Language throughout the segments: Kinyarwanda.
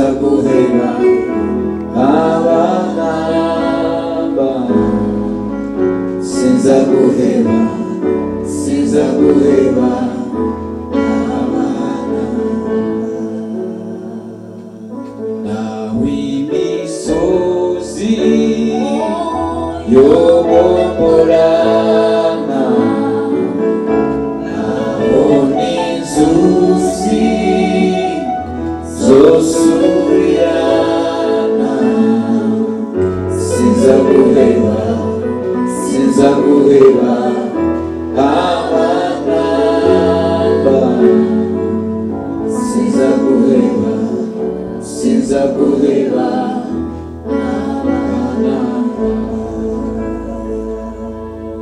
Sinzaguheba abanamba, sinzaguheba, sinzaguheba abanamba. Naho imisozi yobomborana, naho n'inzuzi zosubirana, sinzaguheba, sinzaguheba abanamba, sinzaguheba, sinzaguheba abanamba.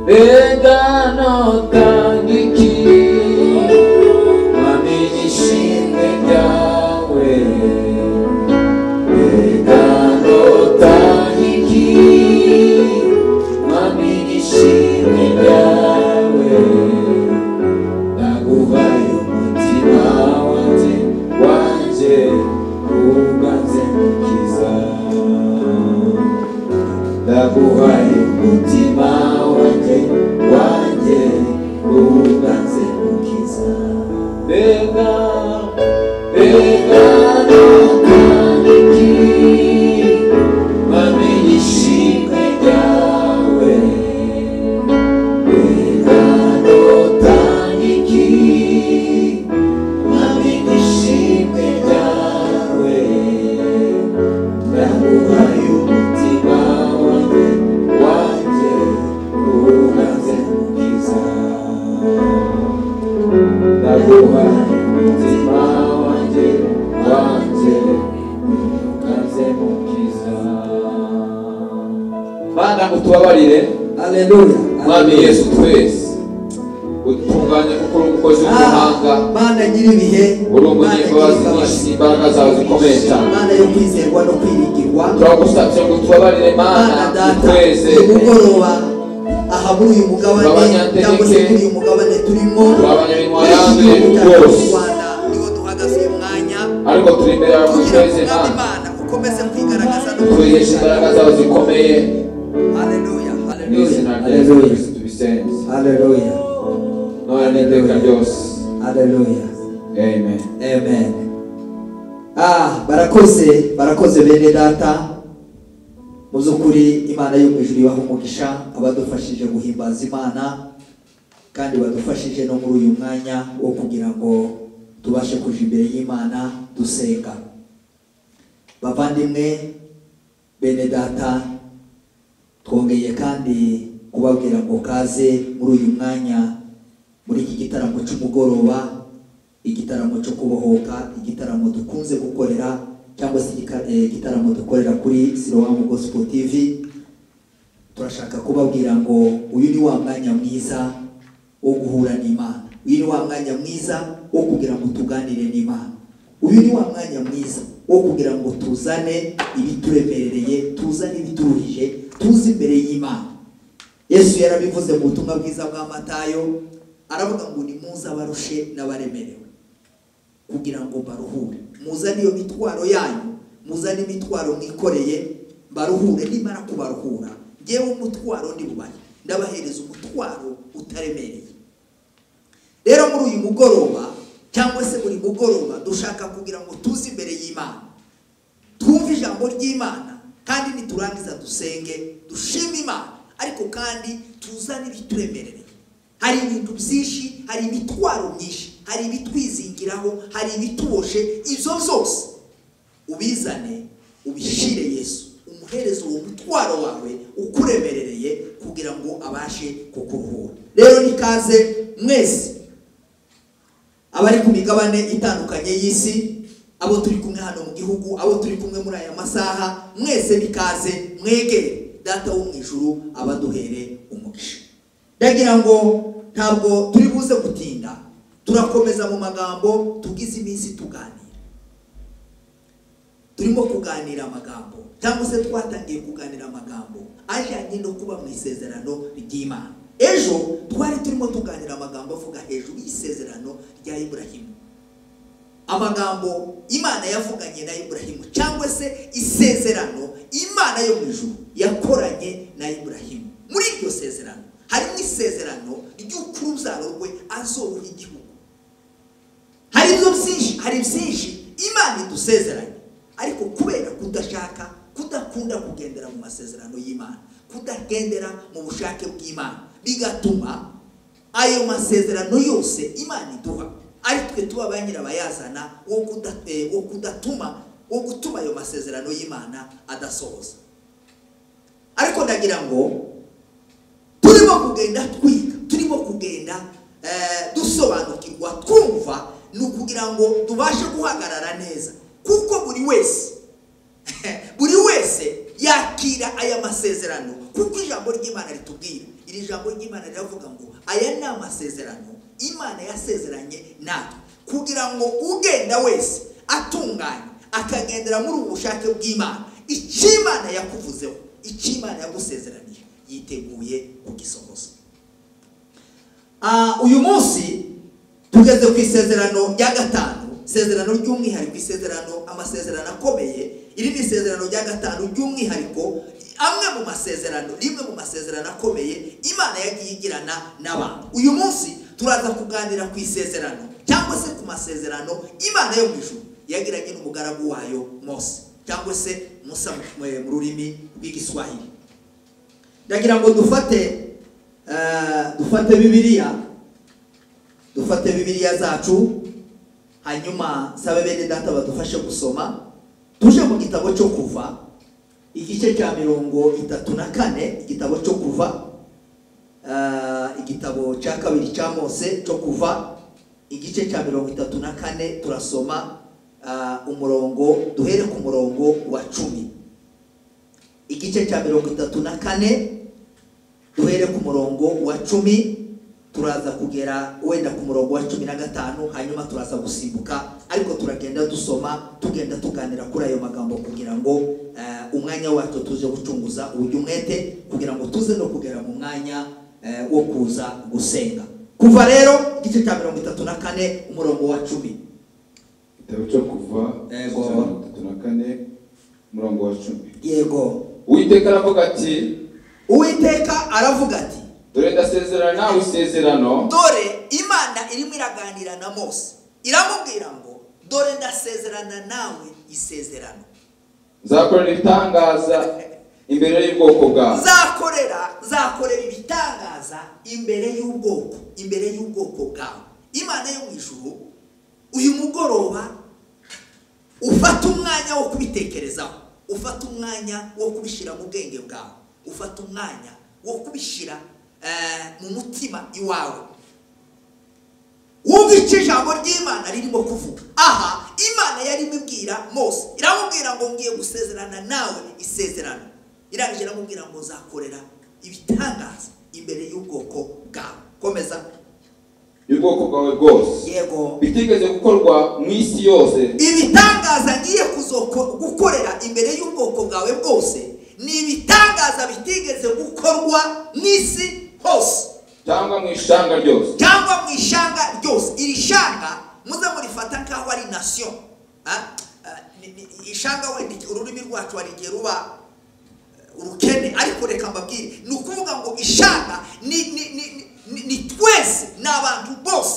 Mbega notanga iki wamenye ishimwe ryawe, mbega notanga iki wamenye ishimwe ryawe, ndaguhaye umutima wanjye wanjye uganze mukiza, ndaguhaye umutima wanjye wanjye uganze mukiza. Mbega mbega notanga iki wamenye ishimwe ryawe, mbega notanga iki wamenye ishimwe ryawe, ndaguhaye umutima wanjye wanjye uganze mukiza, ndaguhaye umutima wanjye wanjye uganze mukiza. Mana utubabarire. Haleluya. Mwami Yesu twese utunganye kuko uri umukozi w'umuhanga, Mana nyir'ibihe, uri Mana umunyembabazi nyir'imbabazi, nyinshi, imbaraga zawe zikomeye cyane. Mana yo kwizerwa no kwiringirwa, Turagusabye ngo utubabarire Mana Mana, data, utweze. uyu mugoroba aha muri uyu mugabane Turi cyangwa se abanyantege, kuri uyu mugabane turimo, turi abanyaminwa muri iki yanduye gihugu cyacu cy'u rwose, Rwanda, niho duhagaze uyu mwanya ariko turi imbere yawe ngo kugira ngo utweze Mwami Mana, Imana ukomeze kwigaragaza no twegeshe imbaraga zawe zikomeye. Haleluya, Mu haleluya, izina rya Yesu haleluya, Kristo tubisenze, haleluya, none n'iteka ryose. haleluya. Amen. Amen. Barakoze, barakoze bene data. Mu by'ukuri Imana yo mu ijuru ibaha umugisha abadufashije guhimbaza Imana, kandi badufashije no muri uyu mwanya wo kugira ngo tubashe kuja imbere y'Imana dusenga. Bavandimwe bene data, twongeye kandi kubabwira ngo kaze muri uyu mwanya, muri iki gitaramo cy'umugoroba, igitaramo cyo kubohoka, igitaramo dukunze gukorera cyangwa se igitaramo dukorera kuri Siloam Gospel TV. Turashaka kubabwira ngo uyu ni wa mwanya mwiza wo guhura n'Imana, uyu ni wa mwanya mwiza wo kugira ngo tuganire n'Imana, uyu ni wa mwanya mwiza wo kugira ngo tuzane ibituremerereye, tuzane ibituruhije, tuze imbere y'Imana. Yesu yarabivuze mu butumwa bwiza bwa Matayo, aravuga ngo nimuze abarushe n'abaremerewe kugira ngo baruhure, muzane iyo mitwaro yanyu, muzane imitwaro mwikoreye baruhure. Nimara kubaruhura, ngewe umutwaro ndi bubahe, ndabahereza umutwaro utaremereye. Rero muri uyu mugoroba cyangwa se buri mugoroba dushaka kugira ngo tuze imbere y'Imana, twumve ijambo ry'Imana, kandi niturangiza dusenge dushime Imana, ariko kandi tuzane ibituremerereye. Hari ibintu byinshi, hari imitwaro myinshi, hari ibitwizingiraho, hari ibituboshe. Ibyo byose ubizane ubishire Yesu, umuhereze uwo mutwaro wawe ukuremerereye kugira ngo abashe kukuruhura. Rero nikaze mwese abari ku migabane itandukanye y'isi, abo turi kumwe hano mu gihugu, abo turi kumwe muri aya masaha, mwese nikaze mwegere Data wo mu ijuru abaduhere umugisha. Ndagira ngo ntabwo turi buze gutinda, turakomeza mu magambo tugize iminsi tuganira. Turimo kuganira amagambo cyangwa se twatangiye kuganira amagambo ajyanye no kuba mu isezerano ry'Imana. Ejo twari turimo tuganira amagambo avuga hejuru y'isezerano rya Ibrahimu. Amagambo Imana yavuganye na Iburahimu, cyangwa se isezerano Imana yo mu ijuru yakoranye na Iburahimu. Muri iryo sezerano harimo isezerano ry'uko urubyaro rwe azoruha igihugu. Hari ibyo byinshi, hari byinshi Imana idusezeranye, ariko kubera kudashaka, kudakunda kugendera mu masezerano y'Imana, kudagendera mu bushake bw'Imana, bigatuma ayo masezerano yose Imana iduha ari twe tuba ba nyirabayazana wo kudatuma, wo gutuma ayo masezerano y'Imana adasohoza. Ariko ndagira ngo turimo kugenda twiga, turimo kugenda dusobanukirwa, twumva, ni ukugira ngo tubashe guhagarara neza, kuko buri wese buri wese yakira aya masezerano, kuko ijambo ry'Imana ritubwira. Iri jambo ry'Imana riravuga ngo aya ni amasezerano Imana yasezeranye natwe, kugira ngo ugenda wese atunganye akagendera muri ubu bushake bw'Imana, icyo Imana yakuvuzeho, icyo Imana yagusezeraniye, yiteguye kugisohoza. Uyu munsi tugeze ku isezerano rya gatanu, isezerano ry'umwihariko, isezerano, amasezerano akomeye. Iri ni isezerano rya gatanu ry'umwihariko, amwe mu masezerano, rimwe mu masezerano akomeye Imana yagiye igirana n'abantu. Uyu munsi turaza kuganira ku isezerano cyangwa se ku masezerano Imana yo mu ijuru yagiranye n'umugaragu wayo Mose, cyangwa se Musa mu rurimi rw'Igiswahili. Ndagira ngo dufate Bibiliya, dufate Bibiliya zacu, hanyuma sabe bene data badufashe gusoma. Tuje mu gitabo cyo Kuva, igice cya 34, igitabo cyo Kuva, igitabo cya kabiri cya Mose cyo Kuva, igice cya 34, turasoma umurongo, duhere ku murongo wa 10. Igice cya 34 duhere ku murongo wa 10, turaza kugera wenda ku murongo wa 15, hanyuma turaza gusimbuka, ariko turagenda dusoma, tugenda tuganira kuri ayo magambo kugira ngo umwanya wacu tuze gucunguza uburyo umwete, kugira ngo tuze no kugera mu mwanya wo kuza gusenga. Kuva rero igice cya 34 umurongo wa 10. Igitabo cyo Kuva 34 umurongo wa 10. Yego. Uwiteka aravuga ati, Uwiteka aravuga ati, dore ndasezerana nawe isezerano. Dore Imana irimo iraganira na Mose, iramubwira ngo dore ndasezerana nawe isezerano, nzakorera ibitangaza imbere y'ubwoko bwawe, nzakorera ibitangaza imbere y'ubwoko, imbere y'ubwoko bwawe. Imana yo mu ijuru uyu mugoroba ufata umwanya wo kubitekerezaho, ufata umwanya wo kubishyira mu bwenge bwawe, ufata umwanya wo kubishyira mu mutima iwawe, wumva icyo ijambo ry'Imana ririmo kuvuga. Aha Imana yarimo ibwira Mose, iramubwira ngo ngiye gusezerana nawe isezerano, irangije iramubwira ngo nzakorera ibitangaza imbere y'ubwoko bwawe. Komeza. Y'ubwoko bwawe bwose. Yego. Bitigeze gukorwa mu isi yose. Ibitangaza ngiye gukorera imbere y'ubwoko bwawe bwose ni ibitangaza bitigeze gukorwa mu isi hose, cyangwa mu ishanga ryose, cyangwa mu ishanga ryose. Iri shanga muze murifata nkaho ari nation. Ishanga wenda ururimi rwacu hari igihe ruba urukene, ariko reka mbabwire, ni ukuvuga ngo ishanga ni twese, ni abantu bose.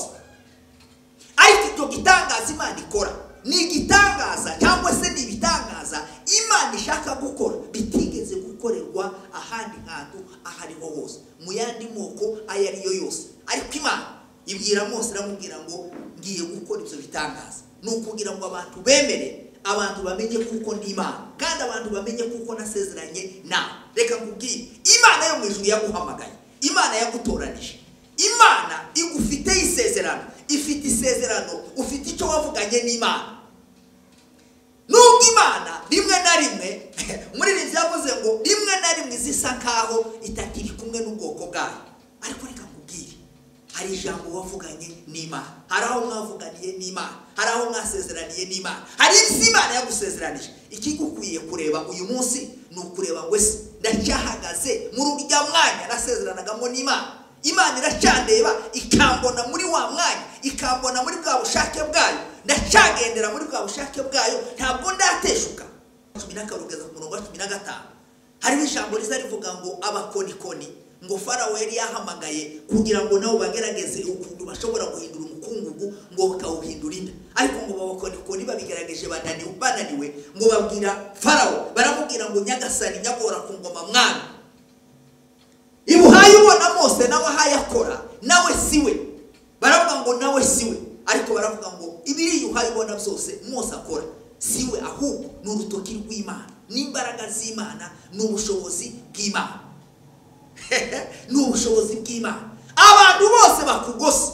Ariko icyo gitangaza Imana ikora ni igitangaza, cyangwa se ni ibitangaza Imana ishaka gukora bitigeze gukorerwa ahandi hantu ahariho hose, mu yandi moko ayo ariyo yose. Ariko Imana ibwira Mose, iramubwira ngo ngiye gukora ibyo bitangaza, ni ukugira ngo abantu bemere, abantu bamenye kuko ndi Imana, kandi abantu bamenye kuko nasezeranye nawe. Reka nkubwire, Imana yo mu ijuru yaguhamagaye, Imana yagutoranije, Imana igufite isezerano, ifite isezerano, ufite icyo wavuganye n'Imana. Nubwo Imana rimwe na rimwe muri iri byavuze ngo rimwe na rimwe zisa nkaho itakiri kumwe n'ubwoko bwayo, ariko reka nkubwire, hari ijambo wavuganye n'Imana, hari aho mwavuganiye n'Imana, hari aho mwasezeraniye n'Imana, hari ibyo Imana yagusezeranije. Ikigukwiye kureba uyu munsi ni ukureba ngo ese ndacyahagaze muri urya mwanya nasezeranagamo n'Imana? Imana iracyandeba ikambona muri wa mwanya, ikambona muri bwa bushake bwayo, ndacyagendera muri bwa bushake bwayo, ntabwo ndateshuka. 12 kugeza ku murongo wa 15 hariho ijambo riza rivuga ngo abakonikoni, ngo Farawo yari yahamagaye kugira ngo nabo bagerageze ukuntu bashobora guhindura umukungugu ngo bakawuhindura inda, ariko ngo abakonikoni babigerageje bananiwe, ngo babwira Farawo, baramubwira ngo nyagasani nyagora ku ngoma mwami, ibuhaye ubona Mose nawe ahayakora, nawe siwe. Baravuga ngo nawe siwe, ariko baravuga ngo ibiri uhaye ubona byose Mose akora siwe, ahubwo ni urutoki rw'Imana, n'imbaraga z'Imana, n'ubushobozi bw'Imana. N'ubushobozi bw'Imana. Abantu bose bakugose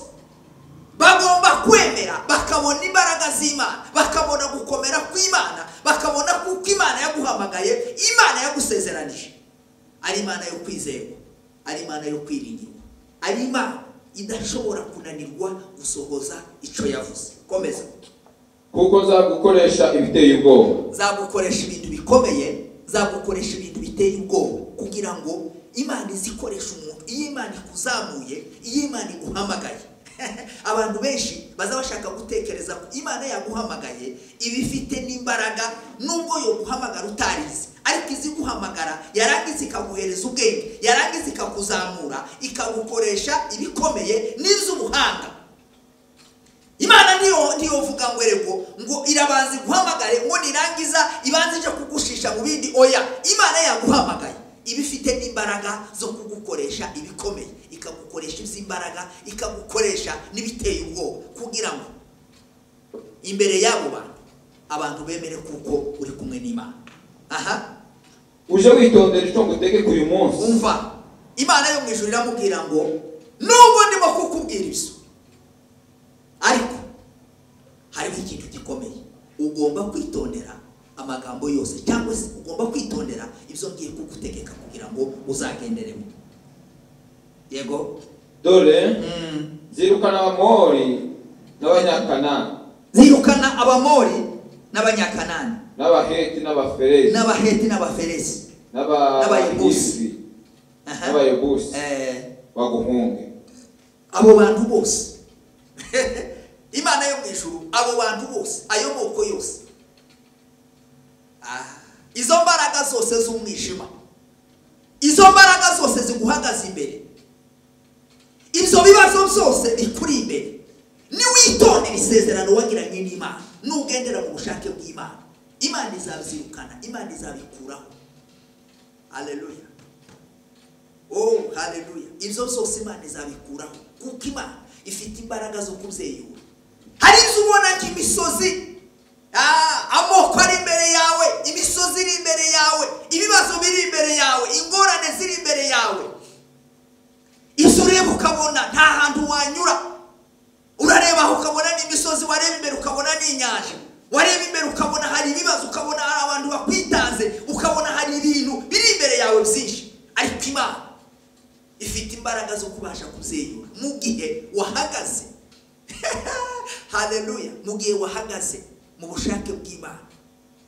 bagomba kwemera, bakabona imbaraga z'Imana, bakabona gukomera kw'Imana, bakabona kuko Imana yaguhamagaye, Imana yagusezeranije. Ari Imana yo kwizerwa, ari Imana yo kwiringirwa, ari Imana idashobora kunanirwa gusohoza icyo yavuze. Komeza. Kuko nzagukoresha ibiteye ubwoba, nzagukoresha ibintu bikomeye, nzagukoresha ibintu biteye ubwoba, kugira ngo Imana izikoresha umuntu. Iyo Imana ikuzamuye, iyo Imana iguhamagaye, abantu benshi baza bashaka gutekereza ko Imana yaguhamagaye ibifite n'imbaraga, nubwo yo guhamagara utarizi, ariko iziguhamagara yarangiza ikaguhereza ubwenge, yarangiza ikakuzamura, ikagukoresha ibikomeye n'iby'ubuhanga. Imana ntiyovuga ngo erego ngo irabanza iguhamagare ngo nirangiza ibanze ije kugushisha mu bindi. Oya, Imana yaguhamagaye ibifite n'imbaraga zo kugukoresha ibikomeye, ikagukoresha iby'imbaraga, ikagukoresha n'ibiteye ubwoba, kugira ngo imbere y'abo bantu abantu bemere kuko uri kumwe n'Imana. Aha, uje witondera icyo ngutegeka uyu munsi. Umva, Imana yo mu ijuru iramubwira ngo nubwo ndimo kukubwira ibyo, ariko hariho ikintu gikomeye ugomba kwitondera amagambo yose, cyangwa se ugomba kwitondera ibyo ngiye kugutegeka kugira ngo uzagenderemo. Yego. Dore zirukana Abamori n'Abanyakanani, zirukana Abamori n'Abanyakanani, n'Abaheti n'Abaferezi, n'Abaheti n'Abaferezi, n'Abayebusi, n'Abayebusi baguhunge. Abo bantu bose Imana yo mu ijuru, abo bantu bose, ayo moko yose, izo mbaraga zose z'umwijima, izo mbaraga zose ziguhagaze imbere, ibyo bibazo byose bikuri imbere, niwitondera isezerano wagiranye n'Imana, nugendera mu bushake bw'Imana, Imana izabyirukana, Imana izabikuraho. Haleluya. Oh, haleluya. Ibyo byose Imana izabikuraho, kuko Imana ifite imbaraga zo kubyeyura. Hari izo ubona nk'imisozi, amoko ari imbere yawe, imisozi iri imbere yawe, ibibazo biri imbere yawe, ingorane ziri imbere yawe. Izo ureba ukabona nta hantu wanyura, urareba ukabona n'imisozi, wareba imbere ukabona n'inyanja, wareba imbere ukabona hari ibibazo, ukabona hari abantu bakwitanze, ukabona hari ibintu biri imbere yawe byinshi. Ariko Imana ifite imbaraga zo kubasha kubyeyura mu gihe wahagaze. Haleluya. Mu gihe wahagaze mu bushake bw'Imana,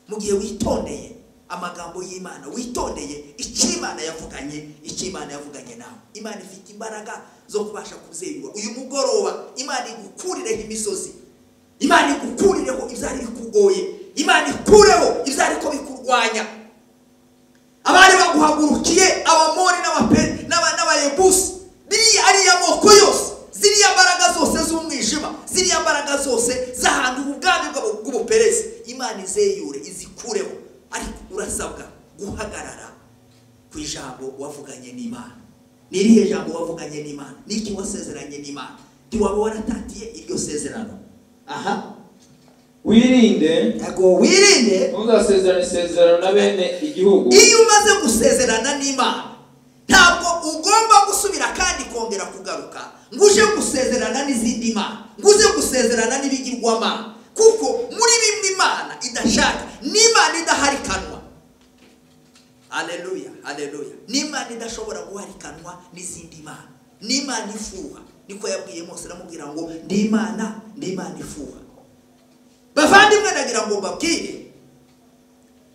mu gihe witondeye amagambo y'Imana, witondeye icyo Imana yavuganye, icyo Imana yavuganye nawe, Imana ifite imbaraga zo kubasha kubyeyura. Uyu mugoroba Imana igukurireho imisozi, Imana igukurireho ibyari bikugoye, Imana ikureho ibyari ko bikurwanya. Abari baguhagurukiye, Abamori n'Abayebusi, biriya ariya moko yose, ziriya mbaraga zose z'umwijima, ziriya mbaraga zose z'ahantu ubwami bw'ubuperezi, Imana izeyure, izikureho. Ariko urasabwa guhagarara ku ijambo wavuganye n'Imana. Ni irihe jambo wavuganye n'Imana? Niki wasezeranye n'Imana? Ntiwaba waratatiye iryo sezerano. Aha. Wirinde, yego, wirinde ntuzasezerane isezerano na bene igihugu. Iyo umaze gusezerana n'Imana, ntabwo ugomba gusubira kandi kongera kugaruka ngo uje gusezerana n'izindi mana, ngo uze gusezerana n'ibigirwamana, kuko muri bimwe Imana idashaka n'Imana idaharikanwa. Haleluya, haleluya. N'Imana idashobora guharikanwa n'izindi mana, n'Imana ifuha. Niko yabwiye Mose, aramubwira ngo ndi Imana, ndi Imana ifuha. Bavandimwe, nagira ngo mbabwire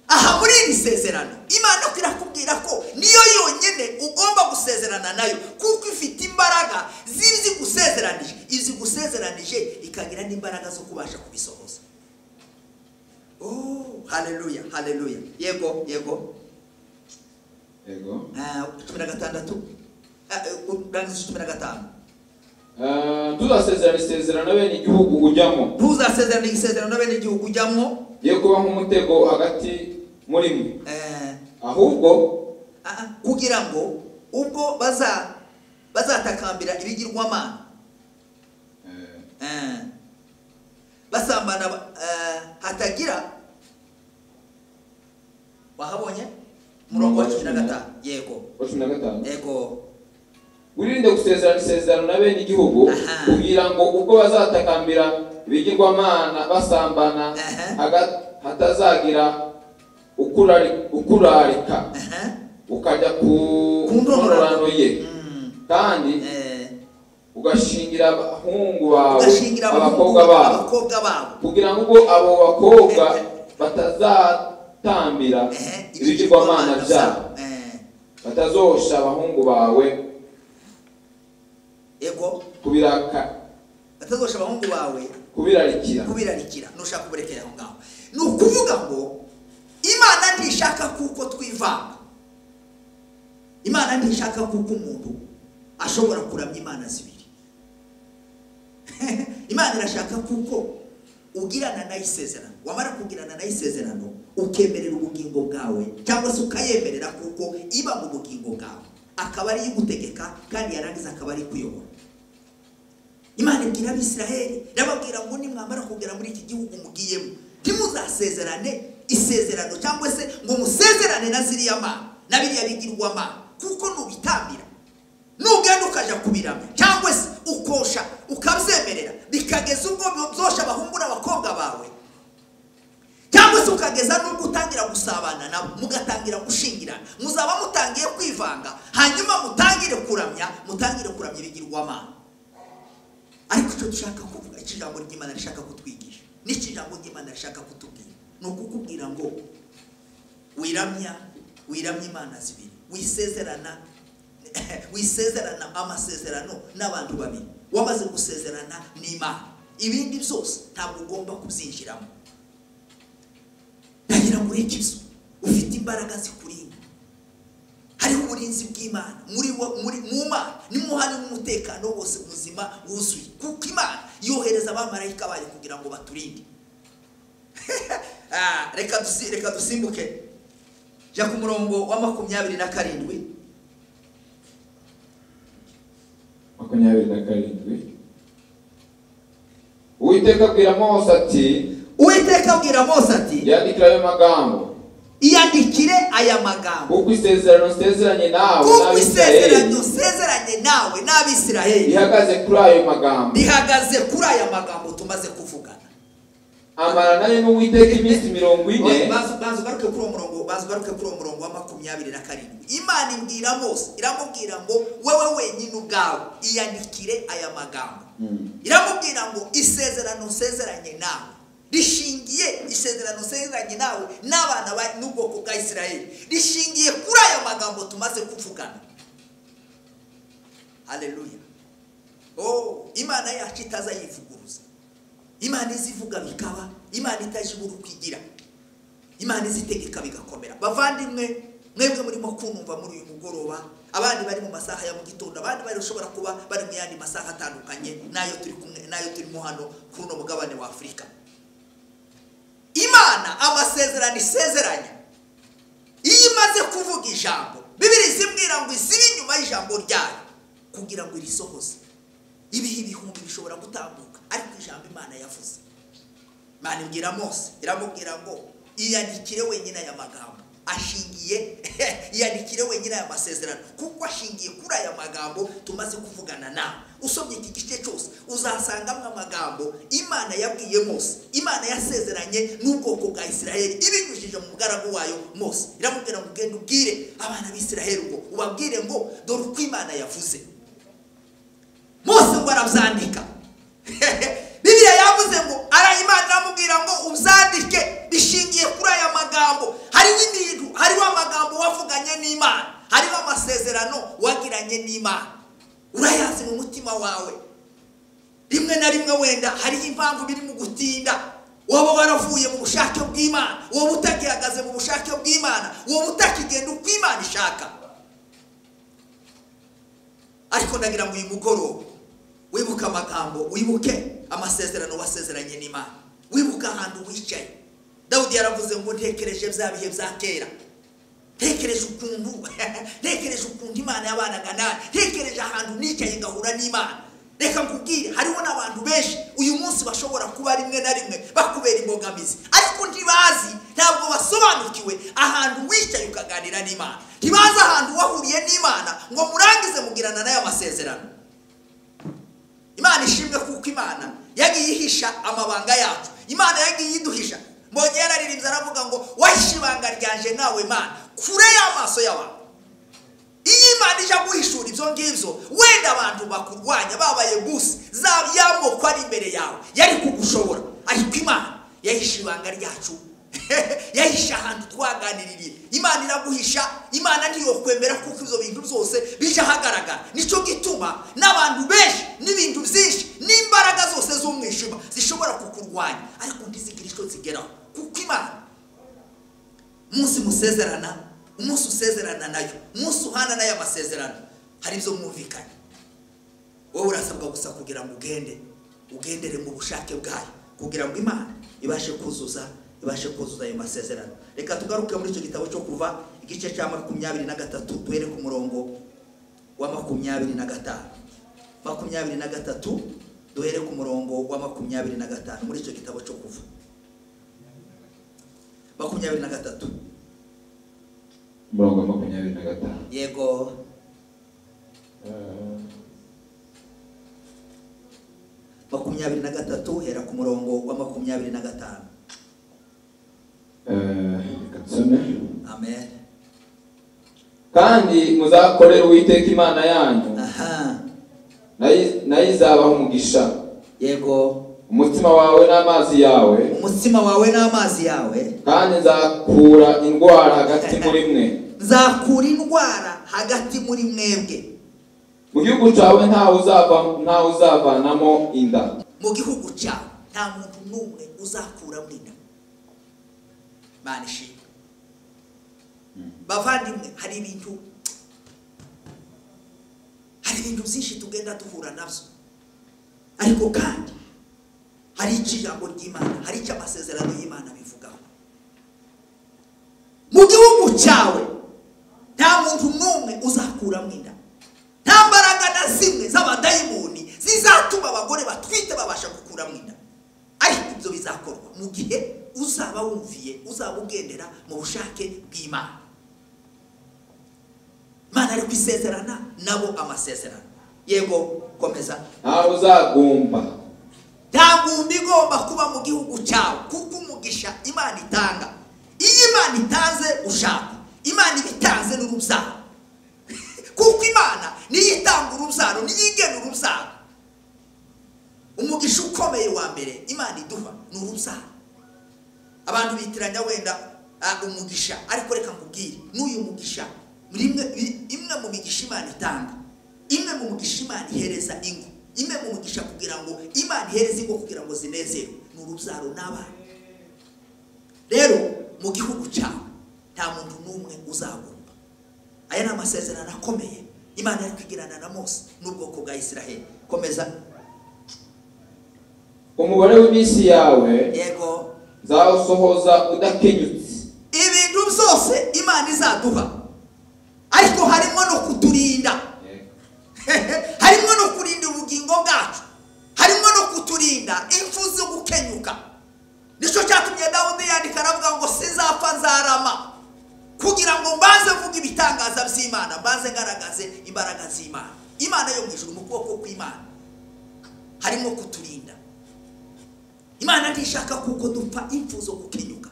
aha muri iri sezerano Imana irakubwira kukubwira ko niyo yonyine ugomba gusezerana nayo, kuko ifite imbaraga zizigusezeranije, izigusezeranije ikagira n'imbaraga zo kubasha kubisohoza. Oh, haleluya, haleluya. Yego, yego. Yego. 16. Urangiza 15. Ntuzasezerana isezerano na bene igihugu ujyamo. Ntuzasezerana isezerano na bene igihugu ujyamo. Ye kuba nk'umutego hagati muri mwe. Ahubwo kugira ngo ubwo bazatakambira ibigirwamana, basambana, hatagira wahabonye murongo wa 15. Yego, 15. Yego. Wirinde gusezerana isezerano na bene igihugu, kugira ngo ubwo bazatakambira ibigirwamana basambana, hatazagira ukurarika ukajya ku ndororano ye, kandi ugashingira abahungu bawe abakobwa babo, kugira ngo abo bakobwa batazatambira ibigirwamana byabo, batazosha abahungu bawe, yego, kubiraka, batazosha abahungu bawe kubirarikira, kubirarikira. Nushaka kuberekera aho ngaho, ni ukuvuga ngo Imana ntishaka kuko twivanga. Imana ntishaka kuko umuntu ashobora kuramya imana zibiri. Imana irashaka kuko ugirana nayo isezerano, wamara kugirana nayo isezerano ukemerera ubugingo bwawe, cyangwa se ukayemerera kuko iba mu bugingo bwawe, akaba ari igutegeka kandi yarangiza akaba ari kuyobora. Imana ibwira Abisiraheli, irababwira ngo nimwamara kugera muri iki gihugu mugiyemo, ntimuzasezerane isezerano cyangwa se ngo musezerane na ziriya mana na biriya bigirwamana, kuko nubitambira, nugenda ukaja kubiramya cyangwa se ukosha ukabyemerera, bikageza ubwo byosha abahungu n'abakobwa bawe, cyangwa se ukageza n'ubwo utangira gusabana nabo, mugatangira gushingirana, muzaba mutangiye kwivanga, hanyuma mutangire kuramya, mutangire kuramya ibigirwamana. Ariko icyo dushaka kuvuga, icyo ijambo ry'Imana rishaka kutwigisha, n'icyo ijambo ry'Imana rishaka kutubwira, ni ukukubwira ngo wiramya, wiramya imana zibiri, wisezerana, wisezerana amasezerano n'abantu babiri. Wamaze gusezerana n'Imana, ibindi byose ntabwo ugomba kubyinjiramo. Ndagira ngo ureke ibyo, ufite imbaraga zikurinda, hariho uburinzi bw'Imana muri mu Mana, nimuhane n'umutekano wose muzima wuzuye, kuko Imana yohereza abamarayika bayo kugira ngo baturinde. Reka dusimbuke jya ku murongo wa 27. 27. Uwiteka abwira Mose ati, Uwiteka abwira Mose ati, yandikire ayo magambo, iyandikire aya magambo, kuko isezerano nsezeranye nawe, kuko isezerano nsezeranye nawe n'Abisiraheli rihagaze kuri ayo magambo, rihagaze kuri aya magambo tumaze kuvugana. Amara nayo n'Uwiteka iminsi 40. Bazugaruke kuri uwo murongo, bazugaruke kuri uwo murongo wa 27. Imana ibwira Mose, iramubwira ngo wewe wenyine ubwawe iyandikire aya magambo. Iramubwira ngo isezerano nsezeranye nawe rishingiye, isezerano nsezeranye nawe n'abana n'ubwoko bwa Isiraheli rishingiye kuri aya magambo tumaze kuvugana. Haleluya. Oh, Imana yacu itaza yivuguruza. Imana izivuga bikaba, Imana itajibura ukwigira, Imana izitegeka bigakomera. Bavandimwe mwebwe murimo kunumva muri uyu mugoroba, abandi bari mu masaha ya mu gitondo, abandi bari ushobora kuba bari mu yandi masaha atandukanye nayo turi kumwe, nayo turimo hano kuri uno mugabane wa Afurika. Imana amasezerano isezeranya, iyo imaze kuvuga ijambo, Bibiliya izibwira ngo izibe inyuma y'ijambo ryayo kugira ngo irisohoze. Ibihe ibihumbi bishobora gutambuka, ariko ijambo Imana yavuze. Imana ibwira Mose, iramubwira ngo iyandikire wenyine aya magambo ashingiye, iyandikire wenyine aya masezerano, kuko ashingiye kuri aya magambo tumaze kuvugana nawe. Usomye iki gice cyose uzasangamo amagambo Imana yabwiye Mose, Imana yasezeranye n'ubwoko bwa Isiraheli ibinyujije mu mugaragu wayo Mose. Iramubwira ngo ugende ubwire abana b'Isiraheli ngo ubabwire ngo dore uko Imana yavuze. Mose ngo arabyandika. Bibiliya yavuze ngo Imana iramubwira ngo ubyandike bishingiye kuri aya magambo. Hari n'ibintu, hariho amagambo wavuganye n'Imana. n'Imana, hariho amasezerano wagiranye n'Imana, urayazi mu mutima wawe. Rimwe na rimwe wenda hariho impamvu biri mu gutinda, waba waravuye mu bushake bw'Imana, wowe utagihagaze mu bushake bw'Imana, wowe utakigenda uko Imana ishaka. Ariko ndagira ngo uyu mugoroba wibuke amagambo, wibuke amasezerano wasezeranye n'Imana, wibuke ahantu wicaye. Dawudi yaravuze ngo ntekereje bya bihe bya kera, ntekereje ukuntu Imana yabanaga nanjye, ntekereje ahantu nicaye ngahura n'Imana. Reka nkubwire, hariho n'abantu benshi uyu munsi bashobora kuba rimwe na rimwe bakubera imbogamizi, ariko ntibazi, ntabwo basobanukiwe ahantu wicaye ukaganira n'Imana, ntibazi ahantu wahuriye n'Imana ngo murangize mugirana n'aya masezerano. Imana ishimwe kuko Imana yagiye ihisha amabanga yacu, Imana yagiye iduhisha. Mbonye yararirimbye aravuga ngo wahishe ibanga ryanje nawe Mana kure y'amaso y'abantu. Iyo Imana ija guhishura ibyo ngibyo, wenda abantu bakurwanya babaye gusa y'amoko ari imbere yawe yari kugushobora, ariko Imana yahishe ibanga ryacu, yahishe ahantu twaganiririye. Imana iraguhisha, Imana ntiyokwemera kuko ibyo bintu byose bija ahagaragara. Nicyo gituma n'abantu benshi n'ibintu byinshi n'imbaraga zose z'umwijima zishobora kukurwanya, ariko ntizigire icyo zigeraho, kuko Imana umunsi musezerana, umunsi usezerana nayo, umunsi uhana nayo amasezerano, hari ibyo mwumvikanye. Wowe urasabwa gusa kugira ngo ugende, ugendere mu bushake bwayo, kugira ngo Imana ibashe kuzuza ayo masezerano. Reka tugaruke muri icyo gitabo cyo Kuva igice cya 23, duhere ku murongo wa 25. 23 duhere ku murongo wa 25 muri icyo gitabo cyo Kuva 23 umurongo wa 25. Yego. 23 hera ku murongo wa 25. Amen. Kandi muzakorera Uwiteka Imana yanyu, nayo izabaha umugisha. Yego. Umutima wawe n'amazi yawe, umutima wawe n'amazi yawe. Kandi nzakura indwara hagati muri mwe, nzakura indwara hagati muri mwebwe. Mu gihugu cyawe ntawe uzavanamo inda. Mu gihugu cyawe nta muntu n'umwe uzakuramo inda. Imana ishimwe. Bavandimwe, hari ibintu byinshi tugenda duhura nabyo, ariko kandi hari icyo ijambo ry'Imana, hari icyo amasezerano y'Imana bivugaho. Mu gihugu cyawe nta muntu n'umwe uzakuramo inda, nta mbaraga na zimwe z'abadayimoni zizatuma abagore batwite babasha gukuramo inda. Ariko ibyo bizakorwa mu gihe uzaba wumviye, uzaba ugendera mu bushake bw'Imana. Imana ari kwisezerana nabo amasezerano. Yego, komeza. Ntawe uzagumba, nta ngumba igomba kuba mu gihugu cyawe, kuko umugisha Imana itanga, iyo Imana itanze ushaka, Imana ibitanze n'urubyaro, kuko Imana niyo itanga urubyaro, niyo igena urubyaro. Umugisha ukomeye wa mbere Imana iduha ni urubyaro. Abantu bitiranya wenda umugisha, ariko reka nkubwire, n'uyu mugisha imwe mu migisha Imana itanga, imwe mu mugisha Imana ihereza ingo, imwe mu mugisha kugira ngo Imana ihereze ingo kugira ngo zinezerwe, ni urubyaro n'abana. Rero mu gihugu cyawe nta muntu n'umwe uzagumba. Aya ni amasezerano akomeye Imana yari kwigirana na Mose n'ubwoko bwa Isiraheli. Komeza. Umubare w'iminsi yawe, yego, nzawusohoza udakenyutse. Ibintu byose Imana izaduha, ariko harimo no kuturinda, harimo no kurinda ubugingo bwacu, harimo no kuturinda impfu zo gukenyuka. Nicyo cyatumye Dawudi yandika aravuga ngo sinzapfa nzarama, kugira ngo mbanze mvuge ibitangaza by'Imana, mbanze ngaragaze imbaraga z'Imana. Imana yo mu ijuru, mu kuboko kw'Imana harimo kuturinda. Imana ntishaka kuko dupfa impfu zo gukenyuka.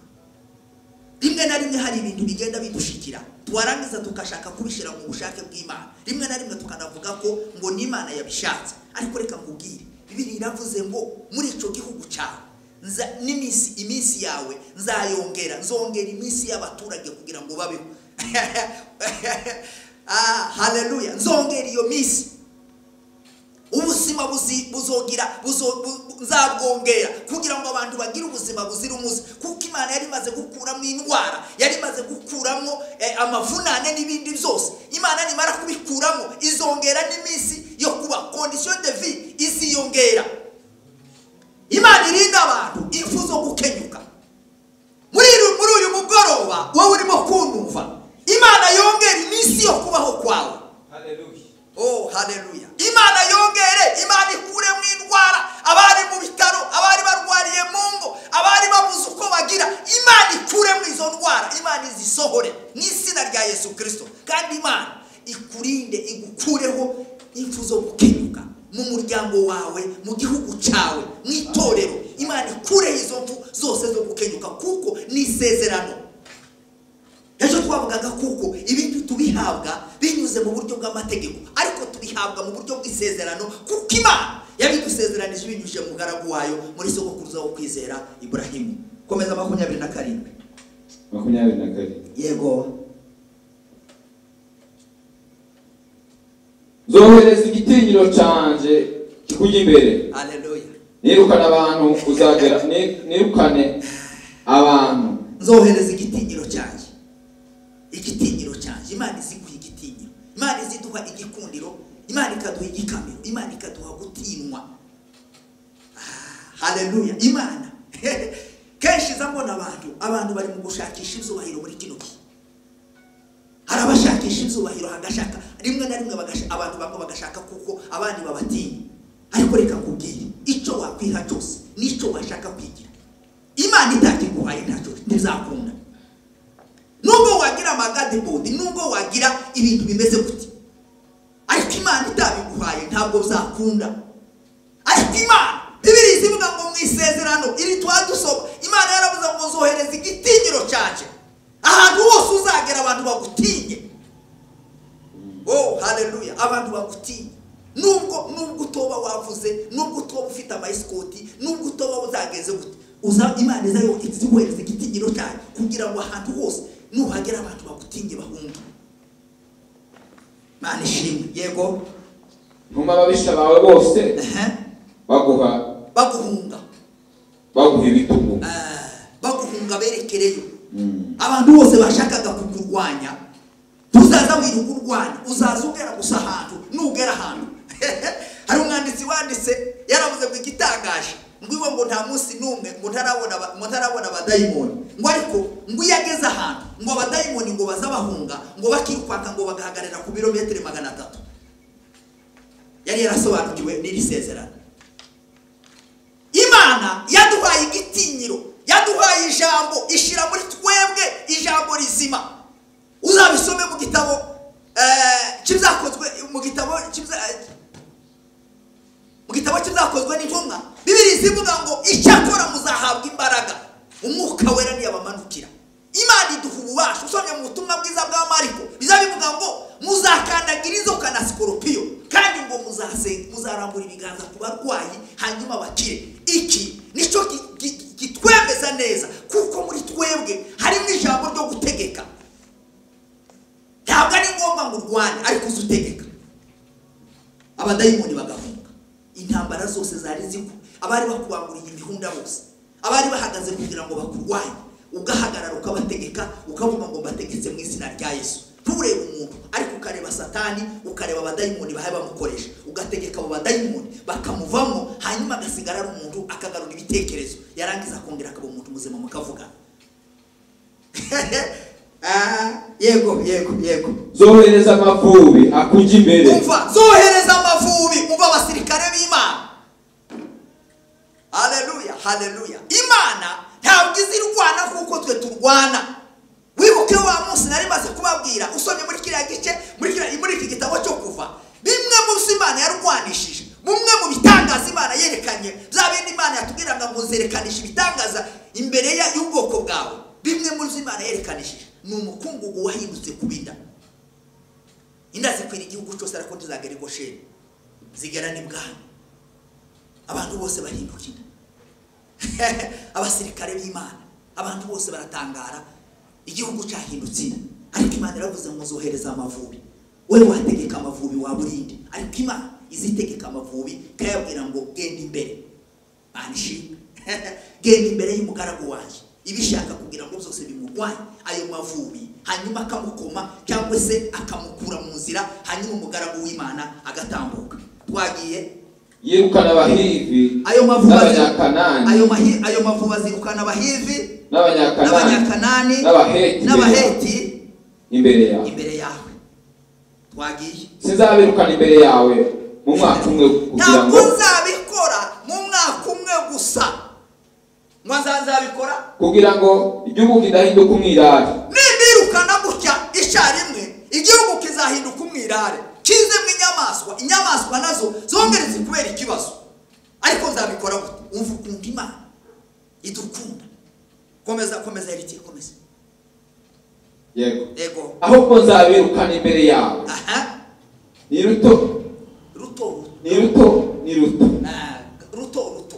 Rimwe na rimwe hari ibintu bigenda bidushikira, twarangiza tukashaka kubishyira mu bushake bw'Imana, rimwe na rimwe tukanavuga ko ngo n'Imana yabishatse. Ariko reka nkubwire, Bibiliya iravuze ngo muri icyo gihugu cyawe n'iminsi, iminsi yawe nzayongera, nzongera iminsi y'abaturage kugira ngo babeho. Haleluya, nzongera iyo minsi, ubuzima buzogira nzabwongera kugira ngo abantu bagire ubuzima buzira umuze, kuko Imana yari imaze gukuramo indwara, yari imaze gukuramo amavunane n'ibindi byose. Imana nimara kubikuramo izongera n'iminsi yo kuba, condition de vie iziyongera. Imana irinda abantu impfu zo gukenyuka. Muri uyu mugoroba wowe urimo kunumva, Imana yongera iminsi yo kubaho kwawe. Haleluya. Oh, haleluya. Imana yongere, Imana ikuremo indwara, abari mu bitaro, abari barwariye mu ngo, abari babuze uko bagira, Imana ikuremo izo ndwara, Imana izisohore mu izina rya Yesu Kristo. Kandi Imana ikurinde, igukureho impfu zo gukenyuka mu muryango wawe, mu gihugu cyawe, mu itorero. Imana ikureho izo mfu zose zo gukenyuka, kuko ni isezerano. Ejo twavugaga kuko ibintu tubihabwa binyuze mu buryo bw'amategeko, ariko tubihabwa mu buryo bw'isezerano, kuko Imana yabidusezeranije binyujije mu mugaragu wayo muri sogokuruza wo kwizera Ibrahimu. Komeza 27. 27. Yego. Zohereza igitinyiro canje kikujya imbere. Haleluya. Nirukana abantu uzagera, nirukane abantu. Nzohereza igitinyiro canje. Igitinyiro canje. Imana iziguha igitinyiro, Imana iziduha igikundiro, Imana ikaduha igikamiro, Imana ikaduha gutinwa. Haleluya. Imana kenshi zambona abantu bari mu gushakisha ibyubahiro muri kino gihe. Hari abashakisha ibyubahiro, hagashaka rimwe na rimwe abantu bamwe bagashaka kuko abandi babatinya. Ariko reka nkubwire, icyo wakwiha cyose n'icyo washaka kwigira, Imana itakiguhaye ntacyo ntizakunda. Nubwo wagira amagadibodi, nubwo wagira ibintu bimeze gute, ariko Imana itabiguhaye ntabwo bizakunda. Ariko Imana Bibiliya ivuga ngo mu isezerano iri twadusoma, Imana yaravuze ngo nzohereza igitinyiro cyanjye ahantu hose uzagera, abantu bagutinye. Oh, haleluya, abantu bagutinye. Nubwo utoba wavuze, nubwo utoba ufite amayisikoti, nubwo utoba uzageze gute, Imana izayo iziguhereza igitinyiro cyayo kugira ngo ahantu hose nuhagera abantu bagutinye bahunge. Imana ishimwe. Yego. Ntuma ababisha bawe bose baguhunga, baguha ibitugu, baguhunga berekereyo. Abantu bose bashakaga kukurwanya, tuzaza wiruka urwanya, uzaza ugera gusa ahantu, nugera ahantu. Hari umwanditsi wanditse yaravuze ngo igitangaje, ngo iwe ngo nta munsi n'umwe ngo ntarabona abadayimoni, ngo ariko ngo iyo ageze ahantu ngo abadayimoni ngo bazabahunga, ngo bakirukanka ngo bagahagarara ku birometero 300. Yari yarasobanukiwe n'iri sezerano. Imana yaduhaye igitinyiro, yaduhaye ijambo, ishira muri twebwe ijambo rizima. Uzabisome mu gitabo cy'ibyakozwe, mu gitabo cy'ibyakozwe n'intumwa. Bibiliya ivuga ngo icyakora muzahabwa imbaraga, umwuka wera niyabamanukira. Imana iduha ububasha. Usomye mu butumwa bwiza bwa Mariko bizabivuga ngo muzakandagira inzoka na sikoropiyo, kandi ngo muzarambura ibiganza ku barwayi hanyuma bakire. Iki nicyo kitwemeza neza, kuko muri twebwe harimo ijambo ryo gutegeka. Ntabwo ari ngombwa ngo urwane, ariko uzi utegeka. Abadayimoni bagahunga. Intambara zose zari ziko, abari bakubanguriye imihunda bose, abari bahagaze kugira ngo bakurwanye, ugahagarara ukabategeka, ukavuga ngo mbategetse mu izina rya Yesu. Nturebe umuntu, ariko ukareba Satani, ukareba abadayimoni bahaye bamukoresha, ugategeka abo badayimoni bakamuvamo, hanyuma agasigara ari umuntu, akagarura ibitekerezo, yarangiza akongera akaba umuntu muzima mukavugana. Yego, yego, yego. Zohereza amavubi akujya imbere. Umva, zohereza amavubi, umva abasirikare b'Imana. Haleluya, haleluya. Imana ntabwo izirwana kuko twe turwana. Wibuke wa munsi nari maze kubabwira, usomye muri kiriya gice, muri iki gitabo cyo Kuva, bimwe mu byo Imana yarwanishije, bumwe mu bitangaza Imana yerekanye, bya bindi Imana yatubwiraga ngo nzerekanisha ibitangaza imbere y'ubwoko bwawe. Bimwe mu byo Imana yerekanishije ni umukungugu wahindutse kubinda. Inda zikwira igihugu cyose, ariko ntizagera i Gosheni, zigera n'ibwami. Abantu bose bahindukira. Abasirikare b'Imana, abantu bose baratangara, igihugu cyahindutse. Ariko Imana iravuze ngo nzohereza amavubi. Wewe wategeka amavubi waburinde, ariko Imana izitegeka amavubi ikayabwira ngo genda imbere. Banishimwe. Genda imbere y'umugaragu wanjye. Ibishaka kugira ngo byose bimurwanye ayo mavubi, hanyuma akamukoma cyangwa se akamukura mu nzira, hanyuma umugaragu w'Imana agatambuka. Twagiye. Yirukana abahivi ayo mavubi n'abanyakanani, ayo mavubi azirukana abahivi n'abanyakanani n'abaheti imbere yawe, imbere yawe. Twagiye. Sinzabirukana imbere yawe mu mwaka umwe kugira ngo ntabwo nzabikora mu mwaka umwe gusa, ngo nzabikora kugira ngo igihugu kidahinduka umwirare. Nimbirukana gutya icyarimwe igihugu kizahinduka umwirare, kizemo inyamaswa, inyamaswa nazo zongere zikubera ikibazo. Ariko nzabikora gute? Umva ukuntu Imana idukunda. Komeza, komeza Eritiye, komeza. Yego. Yego. Ahubwo nzabirukana imbere yawe. Aha. Ni ruto. Ruto. Ni ruto, ni ruto. Ruto ruto.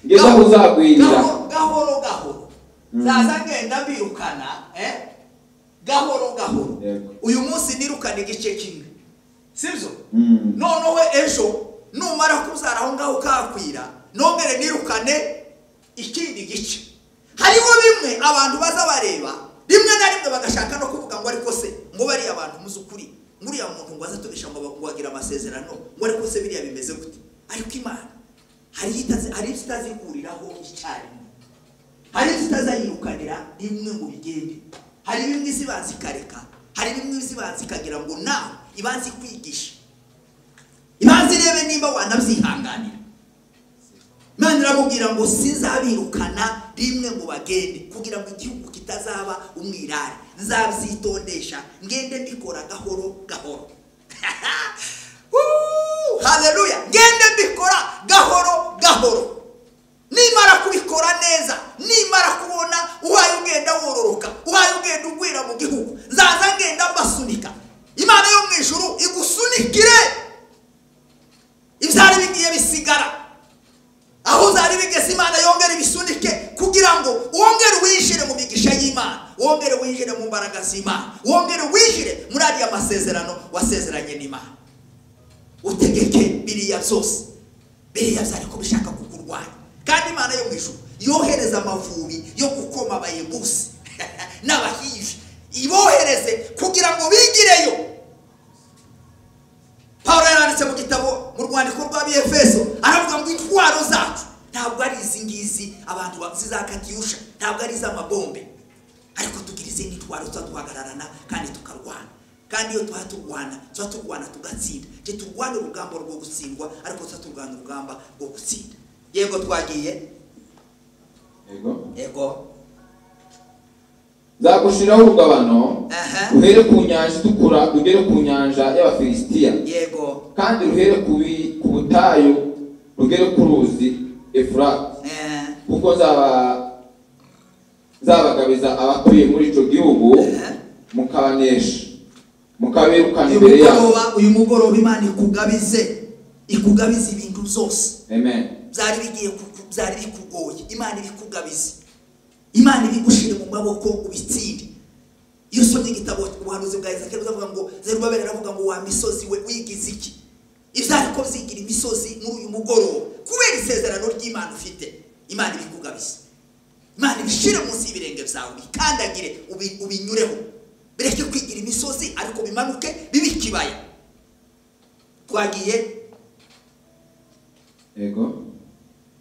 Ngeze aho uzagwirira. Gahoro gahoro. Zaza ngenda mbirukana, gahoro gahoro. Uyu munsi nirukana igice kimwe. Sibyo? Noneho ejo numara kuzara aho ngaho kakwira, nongere nirukane ikindi gice. Hariho bimwe abantu baza bareba, rimwe na rimwe bagashaka no kuvuga ngo ariko se ngo bari abantu muzukuri, nguriya muntu ngo azatubisha ngo bagira amasezerano, ngo ariko se biriya bimeze gute? Ariko Imana hari itazihuriraho icyarimwe, hari itazayirukanira rimwe ngo bigende. Hari bimwe izibanza ikareka, hari bimwe izibanza ikagira ngo nawe ibanze kwigisha, ibanze irebe nimba wanabyihanganira. Imana iramubwira ngo sinzabirukana rimwe ngo bagende, kugira ngo igihugu kitazaba umwirare. Nzabyitondesha ngende mbikora gahoro gahoro. Haleluya! Ngende mbikora gahoro gahoro. Nimara kubikora neza, nimara kubona uhaye ugenda wororoka, uhaye ugenda ugwira mu gihugu, nzaza ngenda mbasunika. Imana yo mu ijuru igusunikire ibyari bigiye bisigara aho zari bigeze. Imana yongere ibisunike kugira ngo wongere winjire mu migisha y'Imana, wongere winjire mu mbaraga z'Imana, wongere winjire muri ariya masezerano wasezeranye n'Imana. Utegeke biriya byose, biriya byari ko bishaka kukurwanya. Kandi Imana yo mu ijuru yohereza amavubi yo gukoma abayebusi n'abahivi, ibohereze kugira ngo bigireyo. Paulo yaranditse mu gitabo mu rwandiko rw'Abefeso aravuga ngo intwaro zacu ntabwo ari izi ngizi abantu zizakatiyusha, ntabwo ari iz'amabombe, ariko tugira izindi ntwaro tuhagararana kandi tukarwana. Kandi iyo tuba turwana, tuba turwana tugatsinda. Turwana urugamba rwo gutsindwa, ariko tuba turwana urugamba rwo gutsinda. Yego twagiye. Yego. Yego. Nzagushiraho urugabano uhere ku nyanja itukura ugere ku nyanja y'Abafilisitiya. Yego. Kandi ruhere ku butayu rugere ku ruzi Efurati. Kuko nzabagabiza abatuye muri ico gihugu, mukabanesha, mukabirukana imbere yabo. Uyu mugoroba Imana ikugabize, ikugabize ibintu byose. Amen. Byari bigiye, byari bikugoye, Imana ibikugabize. Imana ibigushire mu maboko ubitsinde. Iyo usomye igitabo ubuhanuzi bwa Ezekiel uzavuga ngo Zerubabeli aravuga ngo wa misozi we wigize iki? Ibyari ko byigira imisozi muri uyu mugoroba kubera isezerano ry'Imana ufite. Imana ibikugabize. Imana ibishire munsi y'ibirenge byawe, bikandagire, ubinyureho. Bireke kwigira imisozi ariko bimanuke bibe ikibaya. Twagiye. Yego.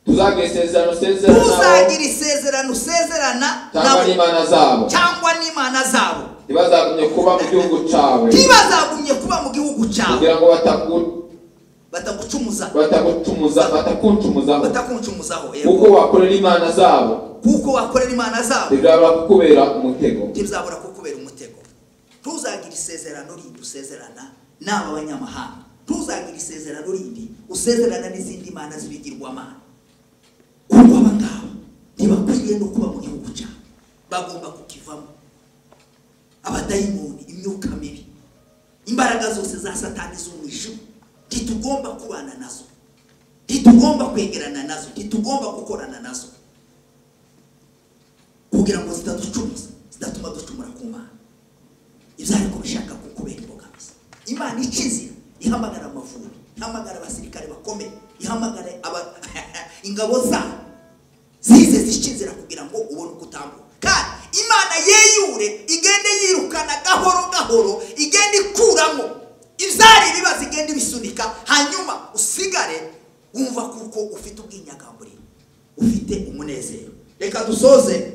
Tuzagira isezerano usezerana, tuzagira isezerano usezerana cyangwa n'Imana zabo, cyangwa n'Imana zabo. Ntibazagumye kuba mu gihugu cyawe, ntibazagumye kuba mu gihugu cyawe, kugira ngo batagucumuza, batakuncumuzaho, batakuncumuzaho. Kuko wakorera Imana zabo, kuko wakorera Imana zabo, ntibizabura kukubera umutego, ntibizabura kukubera umutego. Tuzagira isezerano rindi usezerana n'aba banyamahanga, tuzagira isezerano rindi usezerana n'izindi mana z'ibigirwamana. Kuko aba ngaba ntibakwiriye no kuba mu gihugu cyabo, bagomba kukivamo. Abadayimoni, imyuka mibi, imbaraga zose za Satani z'umwijima, ntitugomba kubana nazo, ntitugomba kwegerana nazo, ntitugomba gukorana nazo, kugira ngo zitaducumuza, zidatuma ducumura ku Mana. Ibyari kubishaka kukubera imbogamizi. Imana ica inzira, ihamagara amavubi, ihamagara abasirikare bakomeye, ihamagara ingabo zayo zize zica inzira kugira ngo ubone uko utambuka. Kandi Imana yeyure, igende yirukana gahoro gahoro, igende ikuramo ibyari ibibazo, igende ibisunika, hanyuma usigare wumva kuko ufite ubwinyagamburiro, ufite umunezero. Reka dusoze,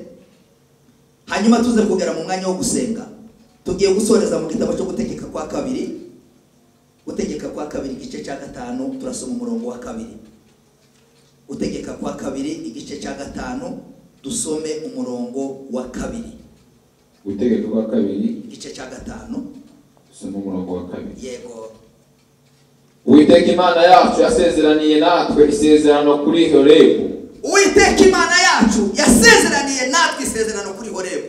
hanyuma tuze kugera mu mwanya wo gusenga. Tugiye gusoreza mu gitabo cyo Gutegeka kwa Kabiri. Gutegeka kwa Kabiri igice cya 5, turasoma umurongo wa 2. Gutegeka kwa Kabiri igice cya 5, dusome umurongo wa 2. Gutegeka kwa Kabiri igice cya 5, dusome umurongo wa 2. Yego. Uwiteka Imana yacu yasezeraniye natwe isezerano kuri Horebu. Uwiteka Imana yacu yasezeraniye natwe isezerano kuri Horebu.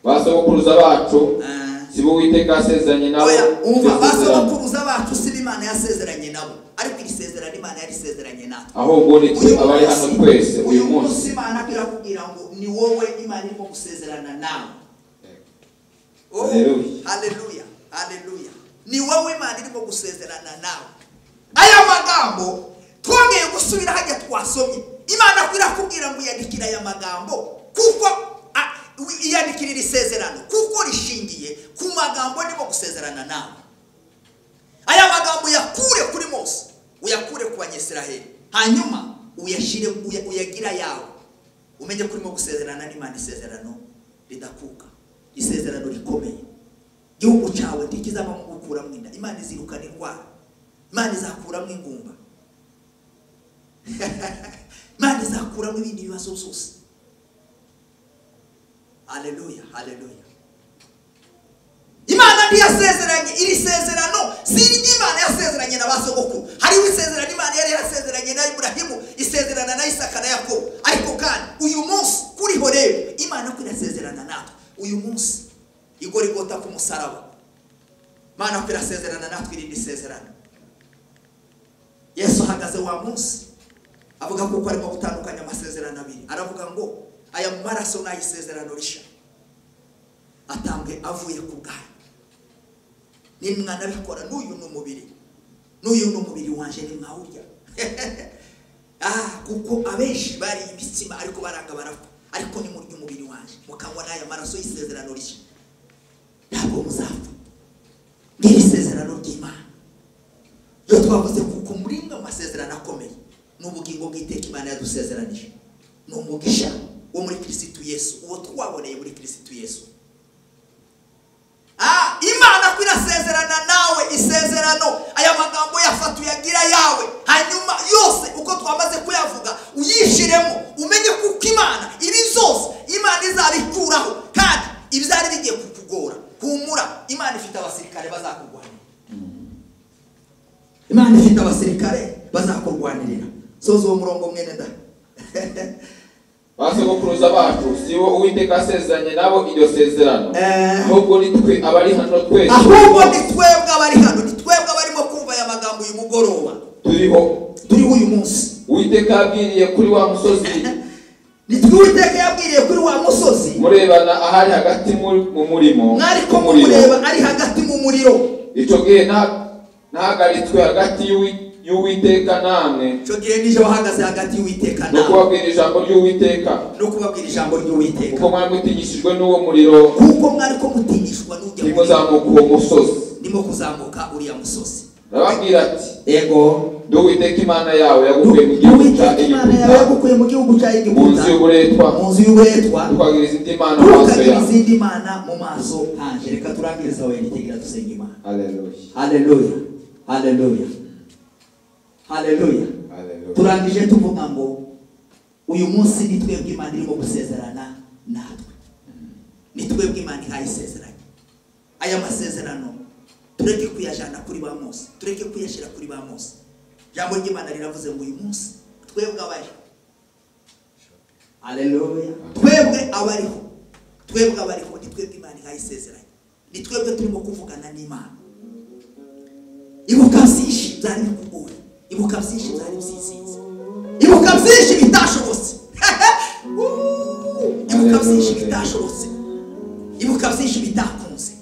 Basogokuruza bacu si bo Uwiteka yasezeranye nabo. Umva, basogokuruza bacu si bo Imana yasezeranye nabo, ariko iri sezerano Imana yarisezeranye natwe. Ahubwo ni twe abari hano twese uyu munsi. Imana irakubwira ngo ni wowe Imana irimo gusezerana nawe. Haleluya, haleluya. Ni wowe Imana irimo gusezerana nawe. Aya magambo twongeye gusubira hajya twasomye. Imana irakubwira ngo yandikira aya magambo, kuko iyandikira iri sezerano kuko rishingiye ku magambo ndimo gusezerana nawe. Aya magambo yakure kuri Mose, uyakure ku Banyisiraheli, hanyuma uyashire, uyagira yawe. Umenye ko urimo gusezerana n'Imana isezerano ridakuka, isezerano rikomeye. Igihugu cyawe ntikizavamo gukuramo inda. Imana izirukana indwara, Imana izakuramo ingumba, Imana izakuramo ibindi bibazo byose. Haleluya, haleluya. Imana ntiyasezeranye iri sezerano, si iry'Imana yasezeranye na basogokuru. Hariho isezerano Imana yari yarasezeranye na Iburahimu, isezerana na Isaka na Yakobo. Ariko kandi uyu munsi kuri Horebu Imana ko irasezerana natwe. Uyu munsi igorigota ku musaraba, Imana ko irasezerana natwe irindi sezerano. Yesu ahagaze wa munsi avuga kuko arimo gutandukanya amasezerano abiri. Aravuga ngo aya maraso n'ayisezerano risha atambwe avuye ku bwayo. Nimwana bikora, n'uyu ni umubiri, n'uyu ni umubiri wanje nimwawurya. Kuko abenshi bari imitsima ariko baranga barapfa, ariko nimurya umubiri wanje mukanywa n'aya maraso y'isezerano risha, ntabwo muzapfa. Ngiri isezerano ry'Imana. Iyo twavuze kuko muri mwe amasezerano akomeye n'ubugingo bw'iteka Imana yadusezeranije, ni umugisha wo muri Kristo Yesu, uwo twaboneye muri Kristo Yesu. Imana ko irasezerana nawe isezerano. Aya magambo yafata uyagira yawe, hanyuma yose uko twamaze kuyavuga uyishiremo, umenye kuko Imana ibi zose Imana izabikuraho. Kandi ibyari bigiye kukugora, humura, Imana ifite abasirikare bazakurwanirira. Imana ifite abasirikare bazakurwanirira. Soza uwo murongo mwene nda. Basogokuruza bacu si bo Uwiteka yasezeranye nabo iryo sezerano, ahubwo ni twe abari hano twese. Ahubwo ni twebwe abari hano, ni twebwe abarimo kumva aya magambo uyu mugoroba. Turiho uyu munsi. Uwiteka yabwiriye kuri wa musozi. Ni twe Uwiteka yabwiriye kuri wa musozi murebana ahari hagati mu murimo. Mwariko mureba ari hagati mu muriro. Icyo gihe nahagaritswe hagati y'Uwiteka namwe. Icyo gihe nije wahagaze hagati y'Uwiteka namwe. No kubabwira ijambo ry'Uwiteka. No kubabwira ijambo ry'Uwiteka. Kuko mwari mutinyishijwe n'uwo muriro. Kuko mwari ko mutinyishwa n'ujya. Ndimo zamuka uwo musozi. Ndimo kuzamuka uriya musozi. Arababwira ati: Yego, ndi Uwiteka Imana yawe yagukuye mu gihugu cya Egiputa. Yagukuye mu gihugu cya Egiputa. Mu nzu y'uburetwa. Mu nzu y'uburetwa. Tukagira izindi mana mu maso yawe. Izindi mana mu maso hanje. Reka turangirize aho yanitegera dusenga Imana. Haleluya. Haleluya. Haleluya. Haleluya. Turangije tuvuga ngo uyu munsi ni twebwe Imana irimo gusezerana natwe. Ni twebwe Imana ihaye isezeranye. Aya masezerano tureke kuyajana kuri ba Mose, tureke kuyashira kuri ba Mose. Jambo ry'Imana riravuze ngo uyu munsi twebwe abariho. Haleluya. Twebwe abariho. Twebwe abariho ni twebwe Imana ihaye isezeranye. Ni twebwe turimo kuvugana n'Imana. Ibuka byinshi byari bikugoye. Ibuka byinshi byari byizinze. Ibuka byinshi bitashobotse. Ibuka byinshi bitashobotse. Ibuka byinshi bitakunze.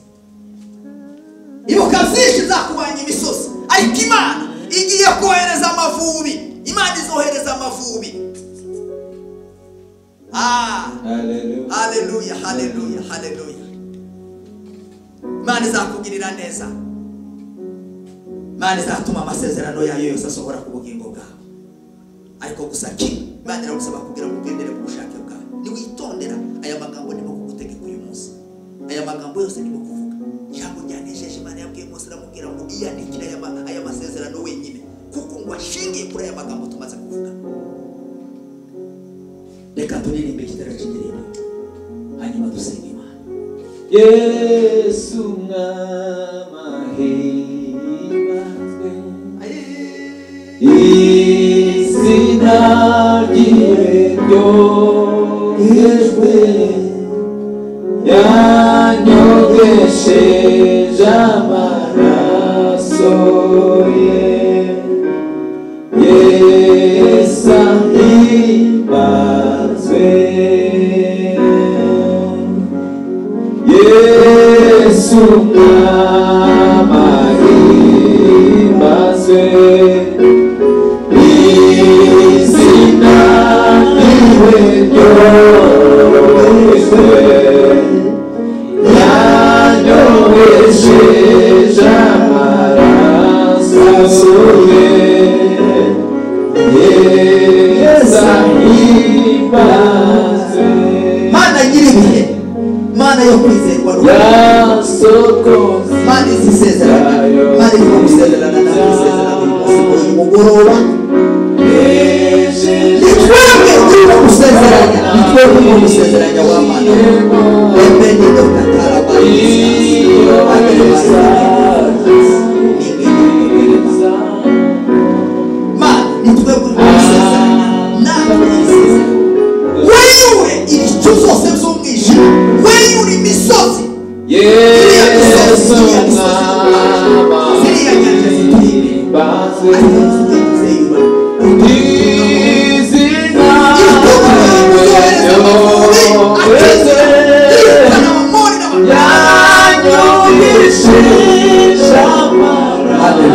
Ibihaguruka byinshi zakubanya imisozi, ariko Imana igiye kohereza amavubi. Imana izohereza amavubi. Haleluya, haleluya, haleluya. Imana izakugirira neza. Imana izatuma amasezerano yayo yose asohora ku bugingo bwawe. Ariko gusa kimwe Imana iragusaba kugira ngo ugendere ku bushake bwawe. Niwitondera aya magambo ndimo kugutegeka uyu munsi, aya magambo yose ndimo kuvuga, ijambo ryanejeje Imana yabwiye Mose, iramubwira ngo iyandikire aya masezerano wenyine, kuko ngo ashingiye kuri aya magambo tumaze kuvuga. Reka turirimbe igitero cy'indirimbo hanyuma dusenge Imana. Yesu mwamahimbazwe, izina ryiwe ryogejwe, yanyogesheje amaraso ye. Yesu ahimbazwe, Yesu mwamahimbazwe, izina ryiwe ryogejwe, yanyogesheje amaraso ye. Yesu ahimbazwe. Mana nyiribihe, Mana yo kwizerwa, Mana izisezerana, Mana irimo gusezerana nawe isezerano uyu munsi muri uyu mugoroba. Ni twebwe urimo gusezeranya, ni twebwe urimo gusezeranya wa Mana. Emeni Mana, ni twebwe urimo gusezeranya natwe isezerano. Wewe ibicu zose by'umwijima, wewe imisozi, Yesu ziriya nyanja zituri imbere, ariko zituzeyura. Izina yanyogesheje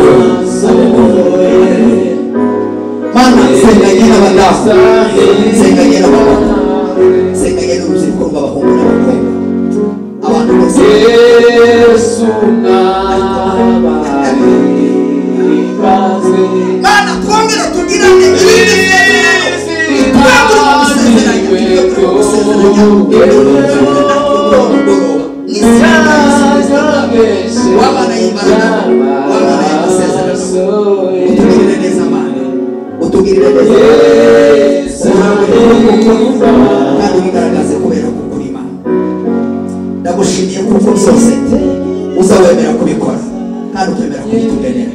amaraso ye. Mana, senganye n'abadamu, senganye n'abagabo, senganye n'urubyiruko rw'abahungu n'abakobwa, abantu bose. Yesu mwamahimbazwe, Mana, twongere tugirane irindi sezerano. Ni twebwe urimo gusezeranya, ni twebwe urimo gusezeranya, ni twebwe urimo gusezeranya natwe muri uwo mugoroba. Mu izina rya Yesu Kristo, w'Imana y'imbaraga, w'Imana y'amasezerano, utugirire neza Mana, utugirire neza Mana, kandi ubigaragaze kubera kukuri Imana. Ndagushimiye kuko byose uzawemera kubikora kandi ukemera kubitugenera.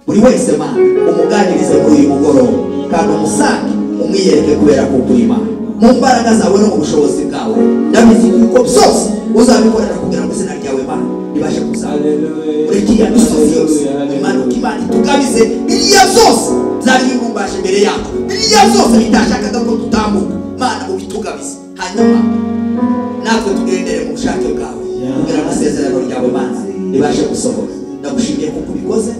Buri wese Mana umuganirize muri uyu mugoroba, kandi umusange umwiyereke kubera kukuri Imana. Mu mbaraga zawe no mu bushobozi bwawe, ndabizi kuko byose uzabikorera kugira ngo izina ryawe Mana ribashe kuzamuka. Ureke iriya misozi yose imanuka, Imana itugabize biriya byose byari bibumbaje imbere yacu, biriya byose bitashakaga ko dutambuka. Mana ubitugabize, hanyuma natwe tugendere mu bushake bwawe kugira ngo isezerano ryawe Mana ribashe gusohora. Ndagushimiye kuko ubikoze